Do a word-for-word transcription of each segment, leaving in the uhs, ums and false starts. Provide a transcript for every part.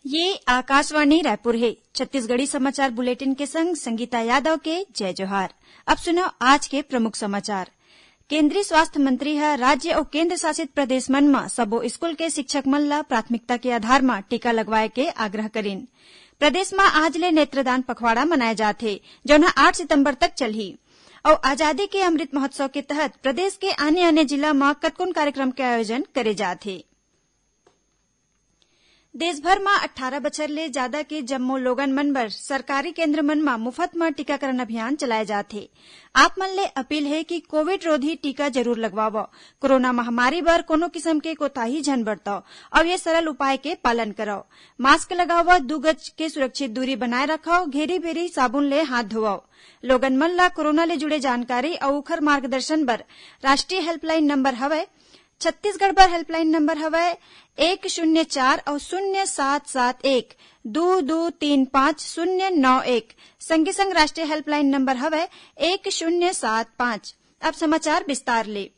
ये आकाशवाणी रायपुर हे। छत्तीसगढ़ी समाचार बुलेटिन के संग संगीता यादव के जय जोहार। अब सुनव आज के प्रमुख समाचार। केंद्रीय स्वास्थ्य मंत्री ह राज्य अउ केंद्र शासित प्रदेश मन म सबो स्कूल के शिक्षक मन ल प्राथमिकता के आधार म टीका लगवाए के आग्रह करिन। प्रदेश म आज ले नेत्रदान पखवाड़ा मनाए जात हे, जउन ह आठ सितंबर तक चलही। अउ आजादी के अमृत महोत्सव के तहत प्रदेश के आने-आने जिला म कतकोन कार्यक्रम के आयोजन करे जात हे। देश भर म अट्ठारह बछर ले जादा के जम्मो लोगन मन बर सरकारी केंद्र मन म मुफत म टीकाकरण अभियान चलाए जात हे। आप मन ले अपील हे कि कोविड रोधी टीका जरूर लगवावव। कोरोना महामारी बर कोनो किसम के कोताही झन बरतव, अउ ये सरल उपाय के पालन करव। मास्क लगावव, दू गज के सुरक्षित दूरी बनाए रखव, घेरी-भेरी साबुन ले हाथ धोवव। लोगन मन ल कोरोना ले जुड़े जानकारी अउ उखर मार्गदर्शन बर राष्ट्रीय हेल्पलाइन नंबर हवय, छत्तीसगढ़ बर हेल्पलाइन नंबर हवय एक शून्य चार अउ शून्य सात सात एक दू दू तीन पाँच शून्य नौ एक। संगे संग राष्ट्रीय हेल्पलाइन नंबर हवय एक शून्य सात पाँच। अब समाचार विस्तार ले।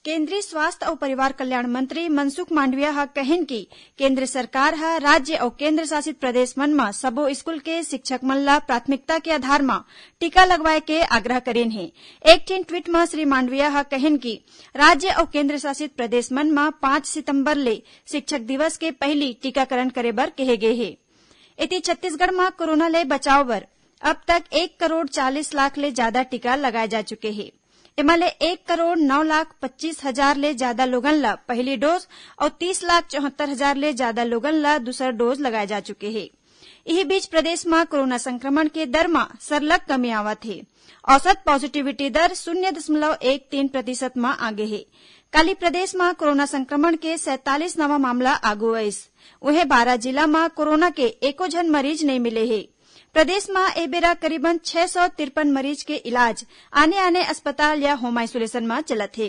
केंद्रीय स्वास्थ्य अउ परिवार कल्याण मंत्री मनसुख मांडविया ह कहिन कि केंद्र सरकार ह राज्य अउ केंद्र शासित प्रदेश मन म सबो स्कूल के शिक्षक मन ल प्राथमिकता के आधार म टीका लगवाए के आग्रह करिन हे। एक ठिन ट्वीट म श्री मांडविया ह कहिन कि राज्य अउ केंद्र शासित प्रदेश मन म पाँच सितंबर ले शिक्षक दिवस के पहिली टीकाकरण करे बर कहे गे हे। एती छत्तीसगढ़ म कोरोना ले बचाव बर अब तक एक करोड़ चालीस लाख ले जादा टीका लगाए जा चुके हे। एमा ले एक करोड़ नौ लाख पच्चीस हजार ले जादा लोगन ल पहिली डोज अउ तीस लाख चौहत्तर हजार ले जादा लोगन ल दूसर डोज लगाए जा चुके हे। इही बीच प्रदेश म कोरोना संक्रमण के दर म सरलग कमी आवत हे। औसत पॉजिटिविटी दर शून्य दशमलव एक तीन प्रतिशत म आगे हे। काली प्रदेश म कोरोना संक्रमण के सैंतालीस नवा मामला आगू आइस। उहें, बारह जिला म कोरोना के एको झन मरीज नइ मिले हे। प्रदेश म ए बेरा करीबन छह सौ तिरपन मरीज के इलाज आने-आने अस्पताल या होम आइसोलेशन म चलत हे।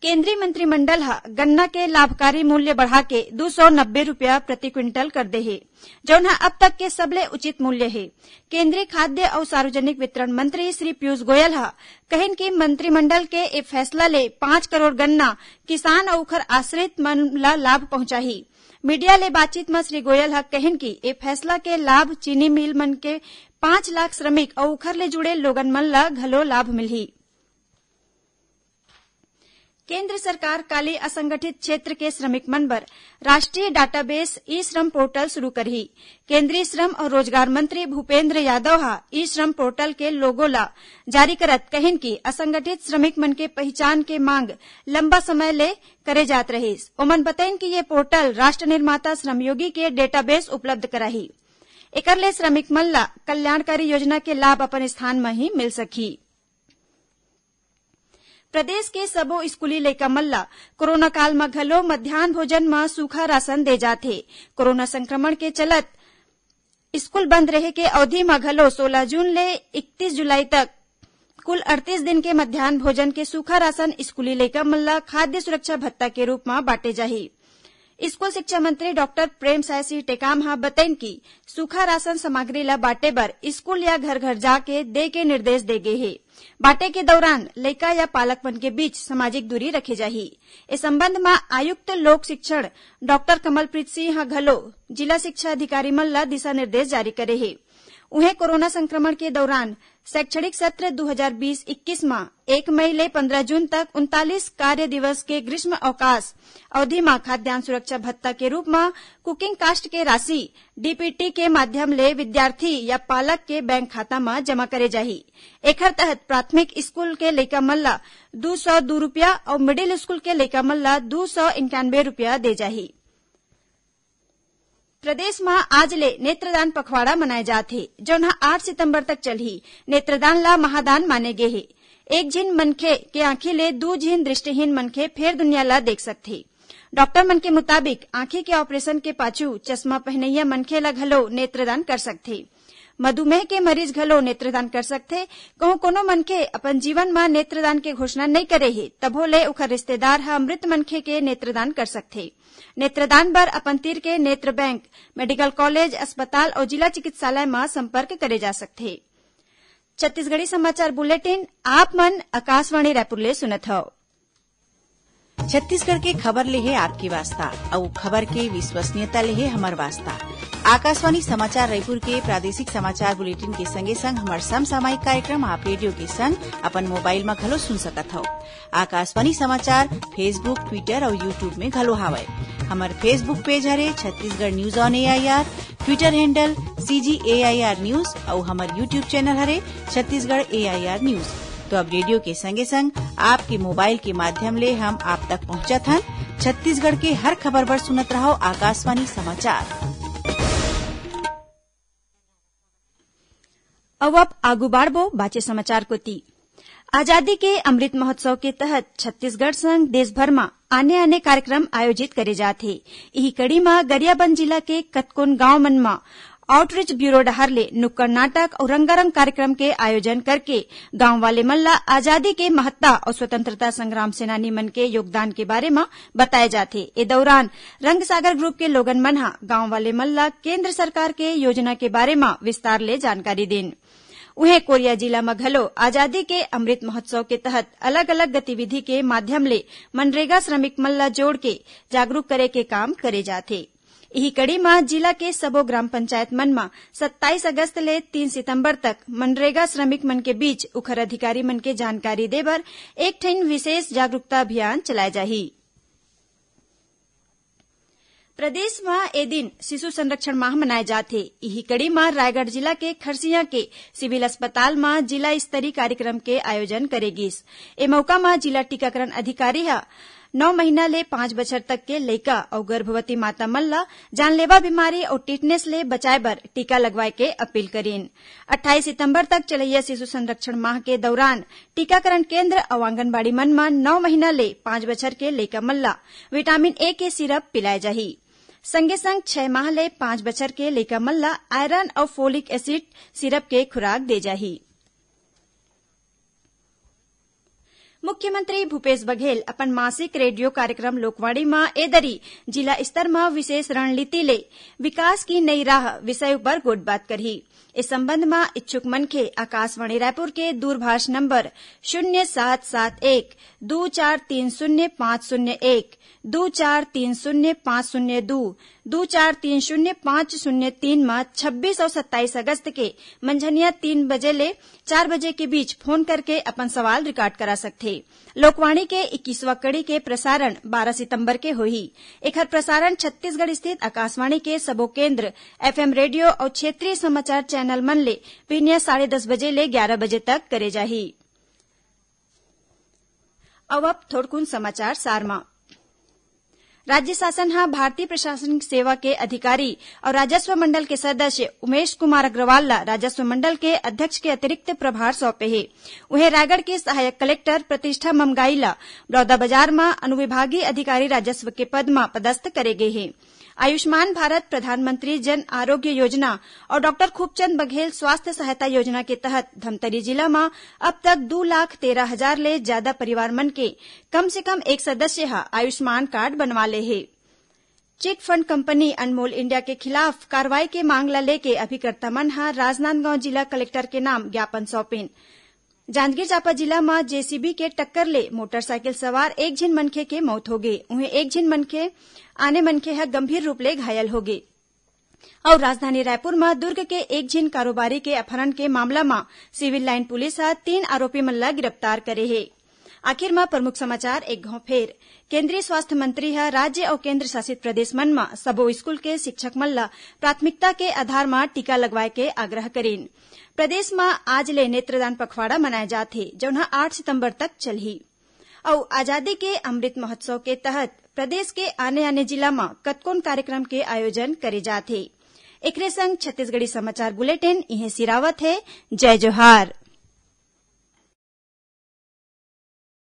केंद्रीय मंत्रिमंडल ह गन्ना के लाभकारी मूल्य बढ़ा के दू सौ नब्बे रुपया प्रति क्विंटल कर दे हे, जउन ह अब तक के सबले उचित मूल्य हे। केंद्रीय खाद्य अउ सार्वजनिक वितरण मंत्री श्री पीयूष गोयल ह कहिन कि मंत्रिमंडल के ए फैसला ले पाँच करोड़ गन्ना किसान अउ उखर आश्रित मन ल लाभ पहुंचाही। मीडिया ले बातचीत म श्री गोयल ह कहिन कि ए फैसला के लाभ चीनी मिल मन के पाँच लाख श्रमिक अउ उखर ले जुड़े लोगन मन ल घलो लाभ मिलही। केंद्र सरकार काली असंगठित क्षेत्र के श्रमिक मन बर राष्ट्रीय डेटाबेस ई श्रम पोर्टल शुरू करही। केंद्रीय श्रम अउ रोजगार मंत्री भूपेंद्र यादव ह ई श्रम पोर्टल के लोगो ल जारी करत कहिन कि असंगठित श्रमिक मन के पहिचान के मांग लंबा समय ले करे जात रहिस। ओमन बतइन कि ये पोर्टल राष्ट्र निर्माता श्रमयोगी के डेटाबेस उपलब्ध कराही। एकर ले श्रमिक मन ल कल्याणकारी योजना के लाभ अपन स्थान म ही मिल सकही। प्रदेश के सबो स्कूली लइका मन ल कोरोना काल म घलो मध्यान्ह भोजन म सूखा राशन दे जात हे। कोरोना संक्रमण के चलत स्कूल बंद रहे के अवधि म घलो सोलह जून ले इकतीस जुलाई तक कुल अड़तीस दिन के मध्यान्ह भोजन के सूखा राशन स्कूली लइका मन ल खाद्य सुरक्षा भत्ता के रूप म बांटे जाही। स्कूल शिक्षा मंत्री डॉक्टर प्रेमसाय सिंह टेकाम ह बतइन कि सूखा राशन सामग्री ल बांटे बर स्कूल या घर-घर जाके दे के निर्देश दे गे हे। बांटे के दौरान लइका या पालक मन के बीच सामाजिक दूरी रखे जाही। ए संबंध म आयुक्त लोक शिक्षण डॉक्टर कमलप्रीत सिंह ह घलो जिला शिक्षा अधिकारी मन ल दिशा निर्देश जारी करे हे। उहें, कोरोना संक्रमण के दौरान शैक्षणिक सत्र दू हजार बीस इक्कीस म एक मई ले पंद्रह जून तक उनतालीस कार्य दिवस के ग्रीष्म अवकाश अवधि म खाद्यान्न सुरक्षा भत्ता के रूप म कुकिंग कास्ट के राशि डीबीटी के माध्यम ले विद्यार्थी या पालक के बैंक खाता म जमा करे जाही। एखर तहत प्राथमिक स्कूल के लइका मन ल दू सौ दू रुपया अउ मिडिल स्कूल के लइका मन ल दू सौ इक्यानवे रुपया दे जाही। प्रदेश म आज ले नेत्रदान पखवाड़ा मनाए जात हे, जउन ह आठ सितंबर तक चलही। नेत्रदान ल महादान माने गे हे। एक झिन मनखे के आंखी ले दू झिन दृष्टिहीन मनखे फेर दुनिया ल देख सकथे। डॉक्टर मन के मुताबिक, आंखी के ऑपरेशन के पाछू चश्मा पहनइया मनखे ल घलो नेत्रदान कर सकथे। मधुमेह के मरीज घलो नेत्रदान कर सकथे। कहूं कोनो मनखे अपन जीवन म नेत्रदान के घोषणा नइ करे हे, तभो ले उखर रिश्तेदार ह मृत मनखे के नेत्रदान कर सकथे। नेत्रदान बर अपन तीर के नेत्र बैंक, मेडिकल कॉलेज, अस्पताल अउ जिला चिकित्सालय म संपर्क करे जा सकथे। छत्तीसगढ़ी समाचार बुलेटिन आप मन आकाशवाणी रायपुर ले सुनत हव। छत्तीसगढ़ के खबर ले हे आपके वास्ता, अउ खबर के विश्वसनीयता ले हे हमर वास्ता। आकाशवाणी समाचार रायपुर के प्रादेशिक समाचार बुलेटिन के संगे संग हमर समसामयिक कार्यक्रम आप रेडियो के संग अपन मोबाइल म घलो सुन सकत हव। आकाशवाणी समाचार Facebook, Twitter अउ YouTube में घलो हावय। हमर Facebook पेज हरे Chhattisgarh news on AIR, Twitter handle CG AIR news अउ हमर YouTube चैनल हरे छत्तीसगढ़ एआईआर न्यूज। तो अब रेडियो के संगे संग आपके मोबाइल के माध्यम ले हम आप तक पहुंचत हन। छत्तीसगढ़ के हर खबर बर सुनत रहव आकाशवाणी समाचार। अउ अब आगू बाढ़बो बाचे समाचार कोति। आजादी के अमृत महोत्सव के तहत छत्तीसगढ़ संग देश भर म आने-आने कार्यक्रम आयोजित करे जात हे। इही कड़ी म गरियाबंद जिला के कतकोन गांव मन म आउटरीच ब्यूरो डहार ले नुक्कड़ नाटक अउ रंगारंग कार्यक्रम के आयोजन करके गांव वाले मन ल आजादी के महत्ता अउ स्वतंत्रता संग्राम सेनानी मन के योगदान के बारे म बताए जाथे। ए दौरान रंगसागर ग्रुप के लोगन मन ह गांव वाले मन ल केंद्र सरकार के योजना के बारे म विस्तार ले जानकारी दिन। उहें, कोरिया जिला म घलो आजादी के अमृत महोत्सव के तहत अलग-अलग गतिविधि के माध्यम ले मनरेगा श्रमिक मन ल जोड़ के जागरूक करे के काम करे जाथे। इही कड़ी म जिला के सबो ग्राम पंचायत मन म सत्ताईस अगस्त ले तीन सितंबर तक मनरेगा श्रमिक मन के बीच उखर अधिकारी मन के जानकारी दे बर एक ठिन विशेष जागरूकता अभियान चलाए जाही। प्रदेश म ए दिन शिशु संरक्षण माह मनाए जात हे। इही कड़ी म रायगढ़ जिला के खरसिया के सिविल अस्पताल म जिला स्तरीय कार्यक्रम के आयोजन करे गिस। ए मौका म जिला टीकाकरण अधिकारी ह नौ महीना ले पाँच बछर तक के लइका अउ गर्भवती माता मन ल जानलेवा बीमारी अउ टिटनेस ले बचाए बर टीका लगवाए के अपील करिन। अट्ठाईस सितंबर तक चलइया शिशु संरक्षण माह के दौरान टीकाकरण केंद्र अउ आंगनबाड़ी मन म नौ महीना ले पाँच बछर के लइका मन ल विटामिन ए के सिरप पिलाए जाही। संगे संग छह माह ले पाँच बछर के लइका मन ल आयरन अउ फोलिक एसिड सिरप के खुराक दे जाही। मुख्यमंत्री भूपेश बघेल अपन मासिक रेडियो कार्यक्रम लोकवाणी म ए दरी जिला स्तर म विशेष रणनीति ले विकास की नई राह विषय उपर गोठबात करही। इस संबंध म इच्छुक मनखे आकाशवाणी रायपुर के दूरभाष नंबर शून्य सात सात एक दू चार तीन शून्य पाँच शून्य एक, दू चार तीन शून्य पाँच शून्य दू, दू चार तीन शून्य पाँच शून्य तीन म छब्बीस अउ सत्ताईस अगस्त के मंझनिया तीन बजे ले चार बजे के बीच फोन करके अपन सवाल रिकॉर्ड करा सकथे। लोकवाणी के इक्कीसवाँ कड़ी के प्रसारण बारह सितंबर के होही। एखर प्रसारण छत्तीसगढ़ स्थित आकाशवाणी के सबो केंद्र, एफएम रेडियो अउ क्षेत्रीय समाचार चैनल मन ले बिहनिया साढ़े दस बजे ले ग्यारह बजे तक करे जाही। अउ अब थोड़कुन समाचार सार म। राज्य शासन ह भारतीय प्रशासनिक सेवा के अधिकारी अउ राजस्व मंडल के सदस्य उमेश कुमार अग्रवाल ल राजस्व मंडल के अध्यक्ष के अतिरिक्त प्रभार सौंपे हे। उहें, रायगढ़ के सहायक कलेक्टर प्रतिष्ठा ममगाई ल बलौदाबाजार म अनुविभागीय अधिकारी राजस्व के पद म पदस्थ करे गे हे। आयुष्मान भारत, प्रधानमंत्री जन आरोग्य योजना अउ डॉक्टर खूबचंद बघेल स्वास्थ्य सहायता योजना के तहत धमतरी जिला म अब तक दू लाख तेरह हजार ले जादा परिवार मन के कम से कम एक सदस्य ह आयुष्मान कार्ड बनवा ले हे। चिट फंड कंपनी अनमोल इंडिया के खिलाफ कार्रवाई के मांग ल लेके अभिकर्ता मन ह राजनांदगांव जिला कलेक्टर के नाम ज्ञापन सौंपिन। जांजगीर चांपा जिला म जेसीबी के टक्कर ले मोटरसाइकिल सवार एक झिन मनखे के मौत होगे, उहें एक झिन मनखे, आने मनखे ह गंभीर रूप ले घायल होगे। अउ राजधानी रायपुर म दुर्ग के एक झिन कारोबारी के अपहरण के मामला म सिविल लाइन पुलिस ह तीन आरोपी मन ल गिरफ्तार करे हे। आखिर म प्रमुख समाचार एक घांव फेर। केंद्रीय स्वास्थ्य मंत्री ह राज्य अउ केंद्र शासित प्रदेश मन म सबो स्कूल के शिक्षक मन ल प्राथमिकता के आधार म टीका लगवाए के आग्रह करिन। प्रदेश म आज ले नेत्रदान पखवाड़ा मनाए जात हे, जउन ह आठ सितंबर तक चलही। अउ आजादी के अमृत महोत्सव के तहत प्रदेश के आने-आने जिला म कतकोन कार्यक्रम के आयोजन करे जात हे। एकरे संग छत्तीसगढ़ी समाचार बुलेटिन इहें सिरावत हे। जय जोहार।